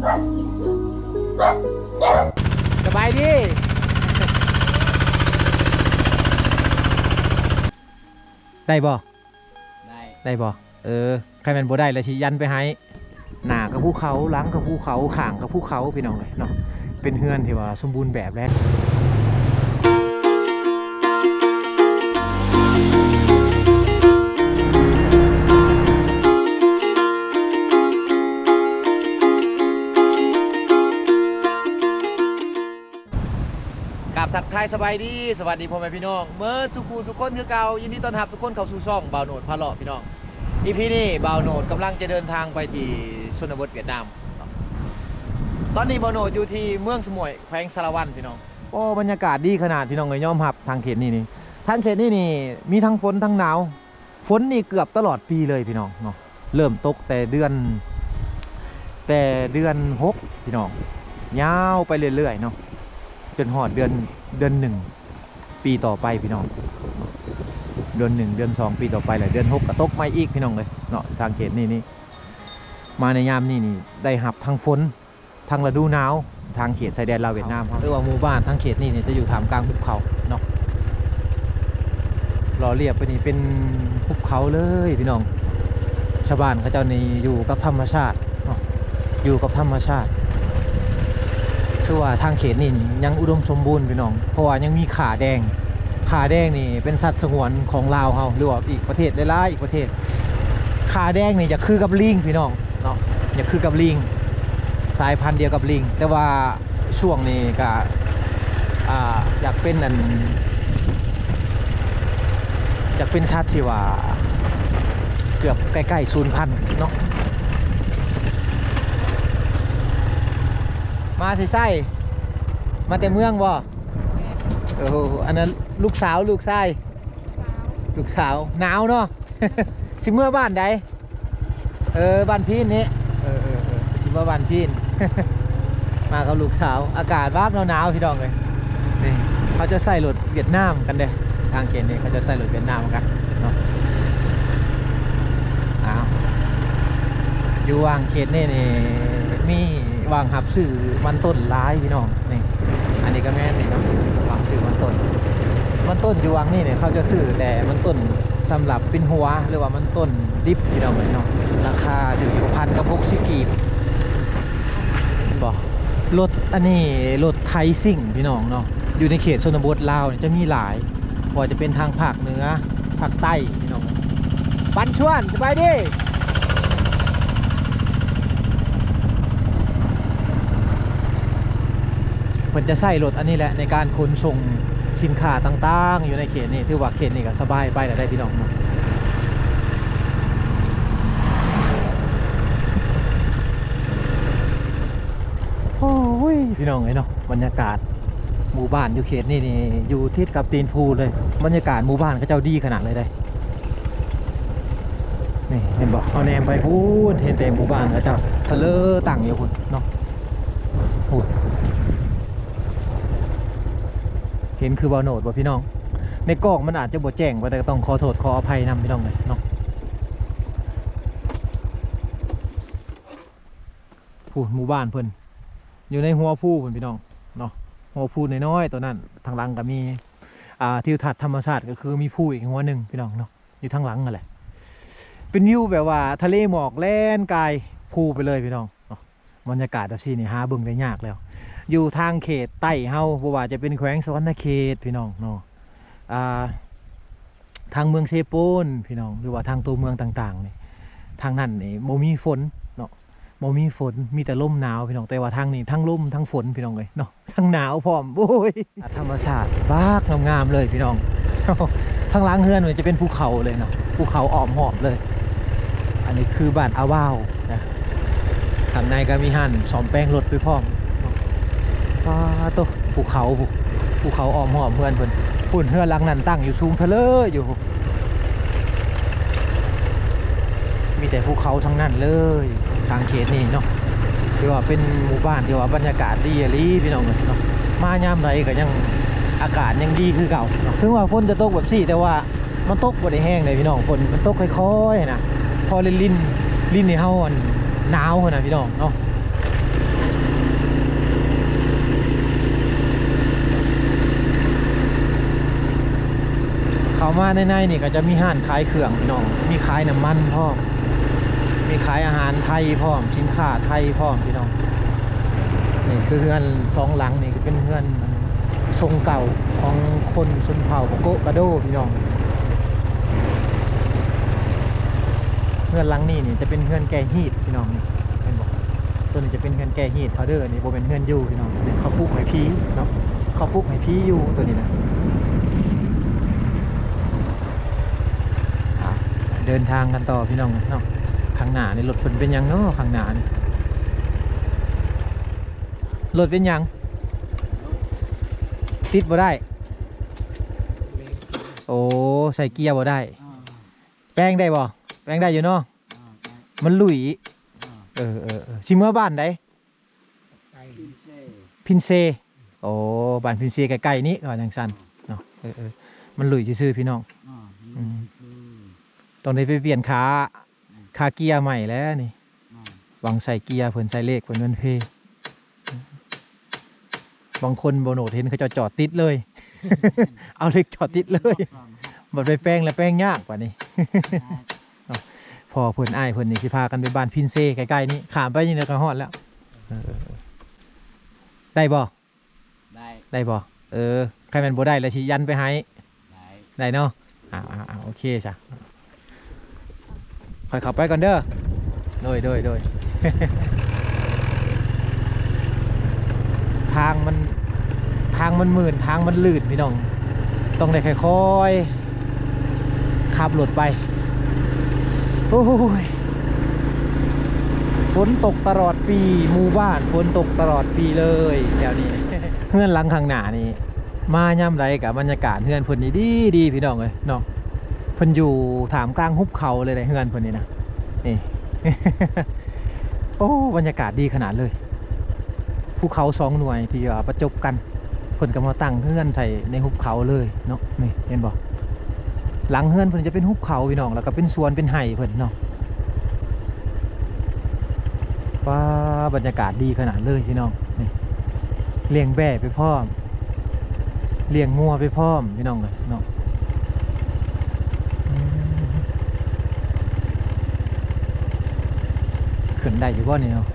ສະບາຍດີ ໄດ້ບໍ່? ໄດ້ ໄດ້ບໍ່? ເອີ ຄັນແມ່ນບໍ່ໄດ້ລະຊິຢັນໄປໃຫ້. ໜ້າກໍພູເຂົາ ຫຼັງກໍພູເຂົາ ຂ້າງກໍພູເຂົາ ພີ່ນ້ອງເອີຍເນາະ. ເປັນເຮືອນທີ່ວ່າສົມບູນແບບແລ້ວ. ກາບທັກທາຍສະບາຍດີ ສະຫວັດດີພໍ່ແມ່ພີ່ນ້ອງເໝິດສູ່ຄູ່ສູ່ຄົນຄືເກົ່າ. ຍິນດີຕ້ອນຮັບທຸກຄົນເຂົ້າສູ່ຊ່ອງບ່າວໂນດພາເລາະ ພີ່ນ້ອງ. ອີພີນີ້ບ່າວໂນດກຳລັງຈະເດີນທາງໄປທີ່ຊົນນະບົດຫວຽດນາມເນາະ. ຕອນນີ້ບ່າວໂນດຢູ່ທີ່ເມືອງສະໝ້ວຍ ແຂວງສາລະວັນ ພີ່ນ້ອງ. ໂອ້ ບັນຍາກາດດີຂະໜາດ ພີ່ນ້ອງເອີຍ. ຍອມຮັບທາງເຂດນີ້ນີ້ ທາງເຂດນີ້ນີ້ມີທັງຝົນທັງໜາວ. ຝົນນີ້ເກືອບຕະຫຼອດປີເລີຍ ພີ່ນ້ອງເນາະ. ເລີ່ມຕົກແຕ່ເດືອນ ແຕ່ເດືອນຫົກ ພີ່ນ້ອງ ຍາວໄປເລື້ອຍໆເນາະ ຈົນຮອດເດືອນ ເດືອນໜຶ່ງປີຕໍ່ໄປ ພີ່ນ້ອງ. ເດືອນໜຶ່ງ ເດືອນສອງປີຕໍ່ໄປ ແລ້ວເດືອນຫົກກໍຕົກໃໝ່ອີກ ພີ່ນ້ອງເອີຍເນາະ. ທາງເຂດນີ້ນີ້ ມາໃນຍາມນີ້ນີ້ ໄດ້ຮັບທັງຝົນ ທາງລະດູໜາວ ທາງເຂດຊາຍແດນລາວຫວຽດນາມເຮົາ ຫຼືວ່າໝູ່ບ້ານທາງເຂດນີ້ນີ້ຈະຢູ່ທ່າມກາງຫຸບເຂົາເນາະ. ຫຼໍ່ລຽບໄປນີ້ເປັນຫຸບເຂົາເລີຍ ພີ່ນ້ອງ. ຊາວບ້ານເຂົາເຈົ້ານີ້ຢູ່ກັບທຳມະຊາດເນາະ ຢູ່ກັບທຳມະຊາດ. ຖືວ່າທາງເຂດນີ້ນີ້ຍັງອຸດົມສົມບູນ ພີ່ນ້ອງ ເພາະວ່າຍັງມີຂ້າແດງ. ຂ້າແດງນີ້ເປັນສັດສະຫງວນຂອງລາວເຮົາ ຫຼືວ່າອີກປະເທດຫຼາຍໆອີກປະເທດ. ຂ້າແດງນີ້ຢາກຄືກັບລີງ ພີ່ນ້ອງເນາະ ຢາກຄືກັບລີງ ສາຍພັນດຽວກັບລີງ. ແຕ່ວ່າຊ່ວງນີ້ກະ ອ່າ ຢາກເປັນອັນ ຢາກເປັນສັດທີ່ວ່າເກືອບໃກ້ໆສູນພັນເນາະ. ມາໃສໆ? ມາແຕ່ເມືອງບໍ່? ໂອ້ ອັນນັ້ນລູກສາວ ລູກຊາຍ? ລູກສາວ. ໜາວເນາະ. ຊິເມືອບ້ານໃດ? ເອີ ບ້ານພີນນີ້. ເອີ ເອີ ເອີ ຊິເມືອບ້ານພີນ. ມາກັບລູກສາວ. ອາກາດບາບໜາວໆ ພີ່ນ້ອງເອີຍ. ນີ້ ເຂົາຈະໃຊ້ລົດຫວຽດນາມກັນເດ້. ທາງເຂດນີ້ເຂົາຈະໃຊ້ລົດຫວຽດນາມກັນເນາະ. ອ້າວ ຢູ່ຫວ່າງເຂດນີ້ນີ້ ມີຫວ່າງຮັບຊື້ມັນຕົ້ນຫຼາຍ ພີ່ນ້ອງ. ນີ້ ອັນນີ້ກໍແມ່ນນີ້ເນາະ ຫວ່າງຊື້ມັນຕົ້ນ. ມັນຕົ້ນຢູ່ຫວ່າງນີ້ນີ້ ເຂົາຈະຊື້ແຕ່ມັນຕົ້ນສຳລັບປິ່ນຫົວ ຫຼືວ່າມັນຕົ້ນດິບ ພີ່ນ້ອງເອີຍເນາະ. ລາຄາຖືກຢູ່ພັນກັບຫົກສິບກີບ ເຫັນບໍ່? ລົດອັນນີ້ລົດໄຖຊິງ ພີ່ນ້ອງເນາະ. ຢູ່ໃນເຂດຊົນນະບົດລາວນີ້ຈະມີຫຼາຍ ບໍ່ວ່າຈະເປັນທາງພາກເໜືອ ພາກໃຕ້ ພີ່ນ້ອງ. ປັນຊວນ ສະບາຍດີ. ເພິ່ນຈະໃຊ້ລົດອັນນີ້ແຫຼະໃນການຂົນສົ່ງສິນຄ້າຕ່າງໆ ຢູ່ໃນເຂດນີ້. ຖືວ່າເຂດນີ້ກໍສະບາຍໄປແລ້ວໄດ໋ ພີ່ນ້ອງເນາະ. ໂອ້ຍ ພີ່ນ້ອງເອີຍເນາະ ບັນຍາກາດໝູ່ບ້ານຢູ່ເຂດນີ້ນີ້ ຢູ່ຕິດກັບຕີນພູເລີຍ. ບັນຍາກາດໝູ່ບ້ານເຂົາເຈົ້າດີຂະໜາດເລີຍເດ້. ນີ້ເຫັນບໍ່? ເຮົາແນມໄປພຸ້ນ ເຫັນແຕ່ໝູ່ບ້ານເຂົາເຈົ້າທະເລີຕັ້ງຢູ່ພຸ້ນເນາະ. ພຸ້ນ ເຫັນຄືບໍ່ໂນດບໍ່ ພີ່ນ້ອງ? ໃນກ້ອງມັນອາດຈະບໍ່ແຈ້ງປານໃດ ກໍຕ້ອງຂໍໂທດຂໍອະໄພນຳ ພີ່ນ້ອງເອີຍເນາະ. ພຸ້ນ ໝູ່ບ້ານເພິ່ນຢູ່ໃນຫົວພູພຸ້ນ ພີ່ນ້ອງເນາະ. ຫົວພູນ້ອຍໆໂຕນັ້ນ ທາງຫຼັງກໍມີ ອ່າ ທິວທັດທຳມະຊາດ ກໍຄືມີພູອີກຫົວໜຶ່ງ ພີ່ນ້ອງເນາະ. ຢູ່ທາງຫຼັງຫັ້ນແຫຼະ ເປັນວິວແບບວ່າທະເລໝອກແລ່ນກາຍພູໄປເລີຍ ພີ່ນ້ອງເນາະ. ບັນຍາກາດແບບຊີ້ນີ້ຫາເບິ່ງໄດ້ຍາກແລ້ວ. ຢູ່ທາງເຂດໃຕ້ເຮົາ ບໍ່ວ່າຈະເປັນແຂວງສະຫວັນນະເຂດ ພີ່ນ້ອງເນາະ ອ່າ ທາງເມືອງເຊໂປນ ພີ່ນ້ອງ ຫຼືວ່າທາງຕົວເມືອງຕ່າງໆນີ້ ທາງນັ້ນນີ້ບໍ່ມີຝົນເນາະ ບໍ່ມີຝົນ ມີແຕ່ລົມໜາວ ພີ່ນ້ອງ. ແຕ່ວ່າທາງນີ້ທັງລົມທັງຝົນ ພີ່ນ້ອງເອີຍເນາະ. ທັງໜາວພ້ອມ ໂອ້ຍ ທຳມະຊາດບັກງາມໆເລີຍ ພີ່ນ້ອງ. ທາງຫຼັງເຮືອນມັນຈະເປັນພູເຂົາເລີຍເນາະ ພູເຂົາອ້ອມຮອບເລີຍ. ອັນນີ້ຄືບ້ານອາວາວນະ ຂ້າງໃນກໍມີຮ້ານສ້ອມແປງລົດໄປພ້ອມ. ປາໂຕ ພູເຂົາ ພູເຂົາອ້ອມຮອບເຮືອນເພິ່ນ ພຸ້ນ ເຮືອນຫຼັງນັ້ນຕັ້ງຢູ່ສູງທະເລີຢູ່. ມີແຕ່ພູເຂົາທັງນັ້ນເລີຍ ທາງເຂດນີ້ເນາະ. ຖືວ່າເປັນໝູ່ບ້ານທີ່ວ່າບັນຍາກາດດີອີ່ຫຼີ ພີ່ນ້ອງເອີຍເນາະ. ມາຍາມໃດກໍຍັງ ອາກາດຍັງດີຄືເກົ່າເນາະ. ເຖິງວ່າຝົນຈະຕົກແບບຊີ້ ແຕ່ວ່າມັນຕົກບໍ່ໄດ້ແຮງເດ້ ພີ່ນ້ອງ. ຝົນມັນຕົກຄ່ອຍໆນະ ພໍລິນໆ ລິນໃຫ້ເຮົາ ອັນ ໜາວຫັ້ນນະ ພີ່ນ້ອງເນາະ. ເຂົ້າມາໃນໃນນີ້ກໍຈະມີຮ້ານຂາຍເຄື່ອງພີ່ນ້ອງ ມີຂາຍນ້ຳມັນພ້ອມ ມີຂາຍອາຫານໄທພ້ອມ ສິນຄ້າໄທພ້ອມພີ່ນ້ອງ. ນີ້ຄືເຮືອນສອງຫຼັງນີ້ ກໍເປັນເຮືອນຊົງເກົ່າຂອງຄົນຊົນເຜົ່າໂກະກະໂດພີ່ນ້ອງ. ເຮືອນຫຼັງນີ້ນີ້ຈະເປັນເຮືອນແກ້ຮີດພີ່ນ້ອງ ນີ້ເຫັນບໍ່? ຕົວນີ້ຈະເປັນເຮືອນແກ້ຮີດເຂົາເດີ ອັນນີ້ບໍ່ແມ່ນເຮືອນຢູ່ພີ່ນ້ອງ ເຂົາປຸກໃຫ້ຜີເນາະ ເຂົາປຸກໃຫ້ຜີຢູ່ຕົວນີ້ນະ. ອ່າ ເດີນທາງກັນຕໍ່ພີ່ນ້ອງເນາະ. ຂ້າງໜ້ານີ້ລົດເພິ່ນເປັນຫຍັງເນາະ ຂ້າງໜ້ານີ້ ລົດເປັນຫຍັງ? ຕິດບໍ່ໄດ້? ໂອ້ ໃສ່ເກຍບໍ່ໄດ້. ອ່າ ແປງໄດ້ບໍ່? ແປງໄດ້ຢູ່ເນາະ. ອ່າ ມັນຫຼຸຍ. ອ່າ ເອີໆໆ ຊິເມືອບ້ານໃດ? ໄກ ພິນເຊ. ໂອ້ ບ້ານພິນເຊໃກ້ໆນີ້ ວ່າຈັ່ງຊັ້ນເນາະ. ເອີໆ ມັນຫຼຸຍຊື່ໆ ພີ່ນ້ອງ. ອ່າ ອືມ ມັນຫຼຸຍຊື່ໆ ຕ້ອງໄດ້ໄປປ່ຽນຂາ ອືມ ຂາເກຍໃໝ່ແລ້ວນີ້. ອ່າ ຫວັງໃສ່ເກຍເພິ່ນ ໃສ່ເລກເພິ່ນ ມັນເພ. ບາງຄົນບໍ່ໂນດເຫັນເຂົາເຈົ້າຈອດຕິດເລີຍ ເອົາເຫຼັກຈອດຕິດເລີຍ. ບັດໄປແປງແລ້ວແປງຍາກບາດນີ້. ເນາະ ພໍ່ເພິ່ນ ອ້າຍເພິ່ນນີ້ຊິພາກັນໄປບ້ານພິນເຊໃກ້ໆນີ້ ຂ້າມໄປນີ້ແລ້ວກໍຮອດແລ້ວ. ເອີ ໄດ້ບໍ່? ໄດ້ ໄດ້ບໍ່? ເອີ ຄັນແມ່ນບໍ່ໄດ້ແລ້ວຊິຢັນໄປໃຫ້. ໄດ້ ໄດ້ເນາະ. ອ່າໆໆ ໂອເຄຊະ ຂ້ອຍເຂົ້າໄປກ່ອນເດີ. ໂດຍ ໂດຍ ໂດຍ. ທາງມັນ ທາງມັນມື່ນ ທາງມັນລື່ນພີ່ນ້ອງ ຕ້ອງໄດ້ຄ່ອຍໆ ຂັບລົດໄປ. ໂອ້ຍ ຝົນຕົກຕະຫຼອດປີ ໝູ່ບ້ານຝົນຕົກຕະຫຼອດປີເລີຍແຖວນີ້. ເຮືອນຫຼັງຂ້າງໜ້ານີ້ ມາຍາມໃດກໍບັນຍາກາດເຮືອນເພິ່ນນີ້ດີໆ ພີ່ນ້ອງເອີຍເນາະ. ເພິ່ນຢູ່ທ່າມກາງຫຸບເຂົາເລີຍເດ້ ເຮືອນເພິ່ນນີ້ນະ. ນີ້ ໂອ້ ບັນຍາກາດດີຂະໜາດເລີຍ. ພູເຂົາສອງໜ່ວຍທີ່ວ່າປະຈົບກັນ ເພິ່ນກໍມາຕັ້ງເຮືອນໃສ່ໃນຫຸບເຂົາເລີຍເນາະ. ນີ້ເຫັນບໍ່? ຫຼັງເຮືອນເພິ່ນຈະເປັນຫຸບເຂົາພີ່ນ້ອງ ແລ້ວກໍເປັນສວນເປັນໄຮ່ເພິ່ນເນາະ. ວ້າ ບັນຍາກາດດີຂະໜາດເລີຍພີ່ນ້ອງ. ນີ້ ລ້ຽງແບ້ໄປພ້ອມ ລ້ຽງງົວໄປພ້ອມພີ່ນ້ອງເອີຍເນາະ. ອືມ ຂຶ້ນໄດ້ຢູ່ບໍ່ນີ້ເນາະ?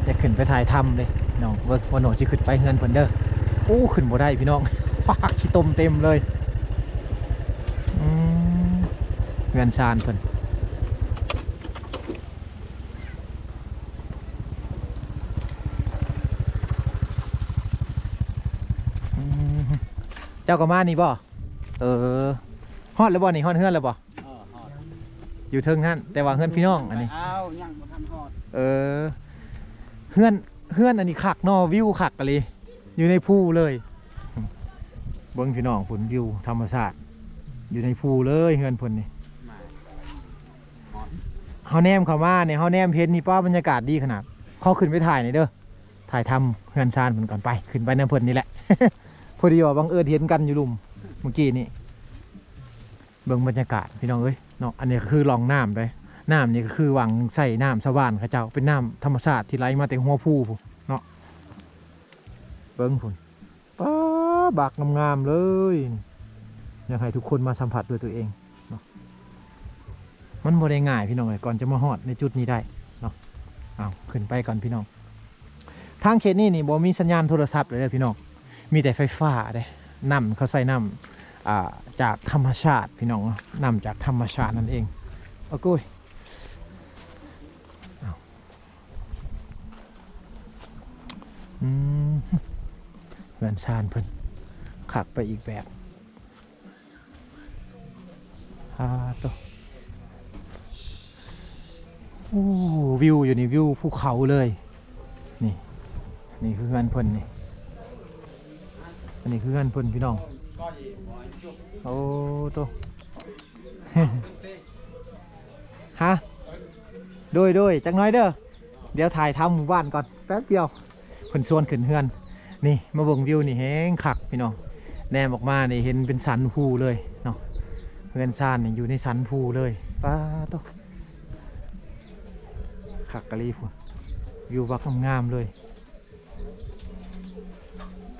ຢາກຂຶ້ນໄປຖ່າຍທຳເດ້ນ້ອງ. ເບິ່ງ ວ່າໂນຊິຂຶ້ນໄປເຮືອນເພິ່ນເດີ. ໂອ້ ຂຶ້ນບໍ່ໄດ້ພີ່ນ້ອງ ຂີ້ຕົມເຕັມເລີຍ. ອືມ ເຮືອນຊານເພິ່ນ. ອືມ ເຈົ້າກໍມານີ້ບໍ່? ເອີ ຮອດແລ້ວບໍ່ນີ້? ຮອດເຮືອນແລ້ວບໍ່? ເອີ ຮອດ ຢູ່ເທິງຫັ້ນ ແຕ່ວ່າເຮືອນພີ່ນ້ອງອັນນີ້. ອ້າວ ຍັງບໍ່ທັນຮອດ. ເອີ ເຮືອນ ເຮືອນອັນນີ້ຄັກເນາະ ວິວຄັກອີ່ຫຼີ ຢູ່ໃນພູເລີຍ. ເບິ່ງພີ່ນ້ອງພຸ້ນ ວິວທຳມະຊາດ ຢູ່ໃນພູເລີຍເຮືອນເພິ່ນນີ້. ມາ ເຮົາແນມເຂົ້າມານີ້ ເຮົາແນມເຫັນນີ້ ປ້າ ບັນຍາກາດດີຂະໜາດ. ຂໍຂຶ້ນໄປຖ່າຍໜ່ອຍເດີ ຖ່າຍທຳເຮືອນຊານເພິ່ນກ່ອນ. ໄປ ຂຶ້ນໄປນຳເພິ່ນນີ້ແຫຼະ ພໍດີວ່າບັງເອີນເຫັນກັນຢູ່ລຸ່ມເມື່ອກີ້ນີ້. ເບິ່ງບັນຍາກາດພີ່ນ້ອງເອີຍເນາະ. ອັນນີ້ກໍຄືຮ່ອງນ້ຳເດ້ ນ້ຳນີ້ກໍຄືຫວ່າງໃສ່ນ້ຳຊາວບ້ານເຂົາເຈົ້າ ເປັນນ້ຳທຳມະຊາດທີ່ໄຫຼມາແຕ່ຫົວພູພຸ້ນເນາະ. ເບິ່ງພຸ້ນ ປ້າ ບັກງາມໆເລີຍ. ຢາກໃຫ້ທຸກຄົນມາສຳຜັດດ້ວຍຕົວເອງເນາະ. ມັນບໍ່ໄດ້ງ່າຍພີ່ນ້ອງເອີຍ ກ່ອນຈະມາຮອດໃນຈຸດນີ້ໄດ້ເນາະ. ເອົາ ຂຶ້ນໄປກ່ອນພີ່ນ້ອງ. ທາງເຂດນີ້ນີ້ບໍ່ມີສັນຍານໂທລະສັບເລີຍເດີພີ່ນ້ອງ ມີແຕ່ໄຟຟ້າເດ້. ນ້ຳ ເຂົາໃຊ້ນ້ຳ ອ່າ ຈາກທຳມະຊາດພີ່ນ້ອງເນາະ ນ້ຳຈາກທຳມະຊາດນັ້ນເອງ. ໂອ້ໂກຍ ເອົາ ອືມ ເຮືອນຊານເພິ່ນຄັກໄປອີກແບບ. ອ່າ ໂຕ ໂອ້ ວິວຢູ່ນີ້ ວິວພູເຂົາເລີຍ. ນີ້ ນີ້ຄືເຮືອນເພິ່ນນີ້ ອັນນີ້ຄືເຮືອນເພິ່ນພີ່ນ້ອງ. ໂອ້ໂຕ ຮະ ໂດຍ ໂດຍ ຈັກໜ້ອຍເດີ ດຽວຖ່າຍທຳໝູ່ບ້ານກ່ອນແປັບດຽວ. ເພິ່ນຊວນຂຶ້ນເຮືອນ ນີ້ ມາເບິ່ງວິວນີ້ແຮງຄັກພີ່ນ້ອງ. ແນມອອກມານີ້ເຫັນເປັນສັນພູເລີຍເນາະ ເຮືອນຊານນີ້ຢູ່ໃນສັນພູເລີຍ. ປ້າໂຕ ຄັກອີ່ຫຼີພຸ້ນ ວິວບັກງາມໆເລີຍ.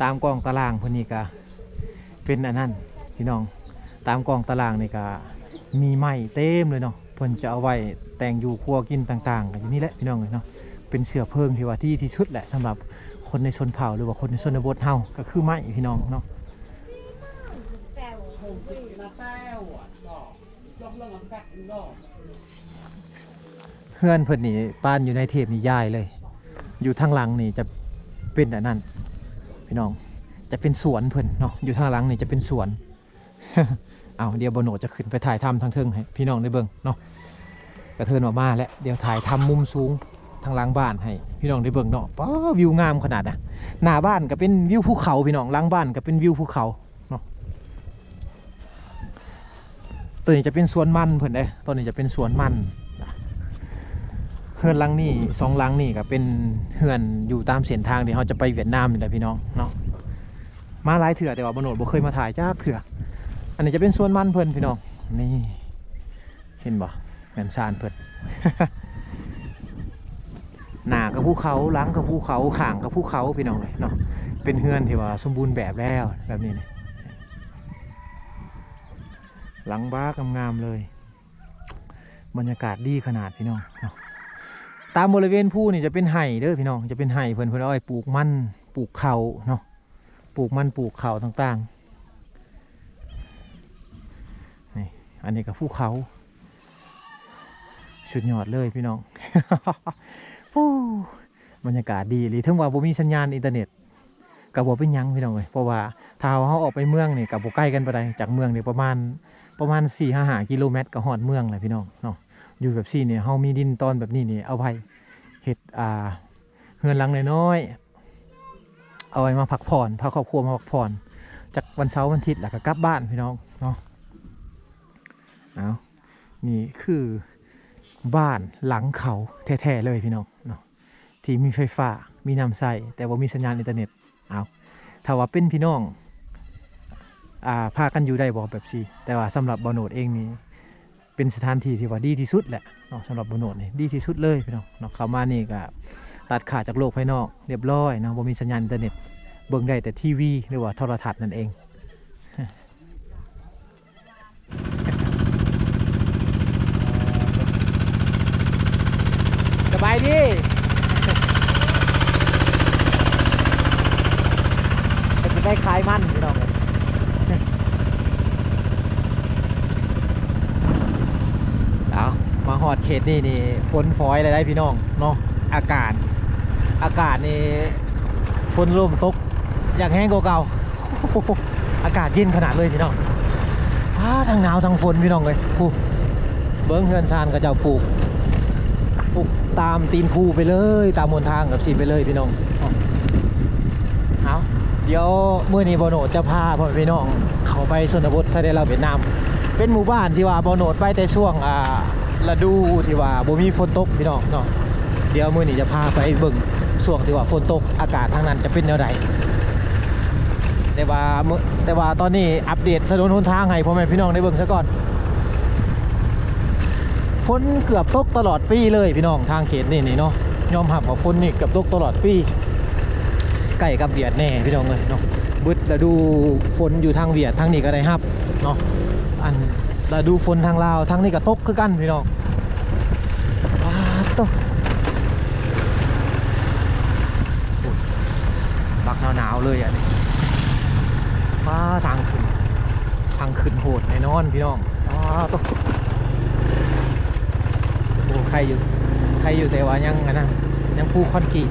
ຕາມກ້ອງຕາລາງເພິ່ນນີ້ກະເປັນອັນນັ້ນພີ່ນ້ອງ ຕາມກ້ອງຕາລ່າງນີ້ກໍມີໄມ້ເຕັມເລີຍເນາະ ເພິ່ນຈະເອົາໄວ້ແຕ່ງຢູ່ຄົວກິນຕ່າງໆ ກໍຢູ່ນີ້ແຫຼະພີ່ນ້ອງເອີຍເນາະ. ເປັນເຊື້ອເພີງທີ່ວ່າດີທີ່ສຸດແຫຼະ ສຳລັບຄົນໃນຊົນເຜົ່າ ຫຼືວ່າຄົນໃນຊົນນະບົດເຮົາ ກໍຄືໄມ້ພີ່ນ້ອງເນາະ. ເຮືອນເພິ່ນນີ້ປານຢູ່ໃນເທບນິຍາຍເລີຍ. ຢູ່ທາງຫຼັງນີ້ຈະເປັນອັນນັ້ນພີ່ນ້ອງ ຈະເປັນສວນເພິ່ນເນາະ. ຢູ່ທາງຫຼັງນີ້ຈະເປັນສວນ. ເອົາ ດຽວບ່າວໂນດຈະຂຶ້ນໄປຖ່າຍທຳທາງເທິງໃຫ້ພີ່ນ້ອງໄດ້ເບິ່ງເນາະ. ກະເທີນວ່າມາແລ້ວ ດຽວຖ່າຍທຳມຸມສູງທາງຫຼັງບ້ານໃຫ້ພີ່ນ້ອງໄດ້ເບິ່ງເນາະ. ປ້າ ວິວງາມຂະໜາດນະ. ໜ້າບ້ານກະເປັນວິວພູເຂົາພີ່ນ້ອງ ຫຼັງບ້ານກະເປັນວິວພູເຂົາເນາະ. ໂຕນີ້ຈະເປັນສວນມັນເພິ່ນເດ້ ໂຕນີ້ຈະເປັນສວນມັນ. ເຮືອນຫຼັງນີ້ ສອງຫຼັງນີ້ກະເປັນເຮືອນຢູ່ຕາມເສັ້ນທາງທີ່ເຮົາຈະໄປຫວຽດນາມນີ້ແຫຼະພີ່ນ້ອງເນາະ. ມາຫຼາຍເທື່ອ ແຕ່ວ່າບ່າວໂນດບໍ່ເຄີຍມາຖ່າຍຈັກເທື່ອ. ອັນນີ້ຈະເປັນສວນມັນເພິ່ນພີ່ນ້ອງ. ນີ້ ເຫັນບໍ່ ເຮືອນຊານເພິ່ນ. ໜ້າກໍພູເຂົາ ຫຼັງກໍພູເຂົາ ຂ້າງກໍພູເຂົາພີ່ນ້ອງເອີຍເນາະ. ເປັນເຮືອນທີ່ວ່າສົມບູນແບບແລ້ວ ແບບນີ້ນີ້ ຫຼັງບາກງາມໆເລີຍ. ບັນຍາກາດດີຂະໜາດພີ່ນ້ອງເນາະ. ຕາມບໍລິເວນພູນີ້ຈະເປັນໄຮ່ເດີພີ່ນ້ອງ ຈະເປັນໄຮ່ເພິ່ນ ເພິ່ນເອົາໄວ້ປູກມັນ ປູກເຂົ້າເນາະ. ປູກມັນ ປູກເຂົ້າຕ່າງໆ. ນີ້ ອັນນີ້ກໍພູເຂົາ ສຸດຍອດເລີຍພີ່ນ້ອງ. ປູ ບັນຍາກາດດີອີ່ຫຼີ. ເຖິງວ່າບໍ່ມີສັນຍານອິນເຕີເນັດກໍບໍ່ເປັນຫຍັງພີ່ນ້ອງເອີຍ ເພາະວ່າຖ້າເຮົາອອກໄປເມືອງນີ້ກໍບໍ່ໄກກັນປານໃດ. ຈາກເມືອງນີ້ປະມານ ປະມານສີ່ຫາຫ້າກິໂລແມັດກໍຮອດເມືອງແລ້ວພີ່ນ້ອງເນາະ. ຢູ່ແບບຊີ້ນີ້ ເຮົາມີດິນຕອນແບບນີ້ນີ້ ເອົາໄວ້ເຮັດ ອ່າ ເຮືອນຫຼັງນ້ອຍໆ ເອົາໄວ້ມາພັກຜ່ອນ ພາຄອບຄົວມາພັກຜ່ອນ ຈັກວັນເສົາວັນອາທິດ ແລ້ວກໍກັບບ້ານພີ່ນ້ອງເນາະ. ເອົາ ນີ້ຄືບ້ານຫຼັງເຂົາແທ້ໆເລີຍພີ່ນ້ອງເນາະ ທີ່ມີໄຟຟ້າ ມີນ້ຳໃຊ້ ແຕ່ບໍ່ມີສັນຍານອິນເຕີເນັດ. ເອົາ ຖ້າວ່າເປັນພີ່ນ້ອງ ອ່າ ພາກັນຢູ່ໄດ້ບໍ່ແບບຊີ້? ແຕ່ວ່າສຳລັບບ່າວໂນດເອງນີ້ ເປັນສະຖານທີ່ທີ່ວ່າດີທີ່ສຸດແຫຼະເນາະ. ສຳລັບບ່າວໂນດນີ້ດີທີ່ສຸດເລີຍພີ່ນ້ອງເນາະ. ເຂົ້າມານີ້ກໍຕັດຂາດຈາກໂລກພາຍນອກຮຽບຮ້ອຍເນາະ ບໍ່ມີສັນຍານອິນເຕີເນັດ ເບິ່ງໄດ້ແຕ່ທີວີ ຫຼືວ່າໂທລະທັດນັ້ນເອງ. ສະບາຍດີ ເພິ່ນຊິໄປຂາຍມັນພີ່ນ້ອງເອີຍ. ເອົາ ມາຮອດເຂດນີ້ນີ້ ຝົນຝອຍແລ້ວໄດ໋ພີ່ນ້ອງເນາະ. ອາກາດ ອາກາດນີ້ຝົນລົມຕົກຢ່າງແຮງກວ່າເກົ່າ. ອາກາດເຢັນຂະໜາດເລີຍພີ່ນ້ອງ. ອ້າ ທັງໜາວທັງຝົນພີ່ນ້ອງເອີຍ. ຜູ້ ເບິ່ງເຮືອນຊານເຂົາເຈົ້າປູກ ປູກຕາມຕີນພູໄປເລີຍ ຕາມຫົນທາງແບບຊີ້ໄປເລີຍພີ່ນ້ອງ. ເອົາ ດຽວມື້ນີ້ບ່າວໂນດຈະພາພໍ່ແມ່ພີ່ນ້ອງເຂົ້າໄປຊົນນະບົດຊາຍແດນລາວຫວຽດນາມ. ເປັນໝູ່ບ້ານທີ່ວ່າບ່າວໂນດໄປແຕ່ຊ່ວງ ອ່າ ລະດູທີ່ວ່າບໍ່ມີຝົນຕົກພີ່ນ້ອງເນາະ. ດຽວມື້ນີ້ຈະພາໄປເບິ່ງຊ່ວງທີ່ວ່າຝົນຕົກ ອາກາດທາງນັ້ນຈະເປັນແນວໃດ. ແຕ່ວ່າມື້ ແຕ່ວ່າຕອນນີ້ອັບເດດຖະໜົນຫົນທາງໃຫ້ພໍ່ແມ່ພີ່ນ້ອງໄດ້ເບິ່ງຊະກ່ອນ. ຝົນເກືອບຕົກຕະຫຼອດປີເລີຍພີ່ນ້ອງ ທາງເຂດນີ້ນີ້ເນາະ. ຍອມຮັບວ່າຝົນນີ້ເກືອບຕົກຕະຫຼອດປີ ໃກ້ກັບຫວຽດແດ່ພີ່ນ້ອງເອີຍເນາະ. ເບິດລະດູຝົນຢູ່ທາງຫວຽດ ທາງນີ້ກໍໄດ້ຮັບເນາະ. ອັນລະດູຝົນທາງລາວ ທາງນີ້ກໍຕົກຄືກັນພີ່ນ້ອງ. ປາດໂຕ ບັກໜາວໆເລີຍອັນນີ້. ປາ ທາງຂຶ້ນ ທາງຂຶ້ນໂຫດແນ່ນອນພີ່ນ້ອງ. ປາດໂຕ ໂອ້ ໄຄຢູ່ ໄຄຢູ່ ແຕ່ວ່າຍັງອັນນັ້ນ ຍັງປູຄອນກຣີດ.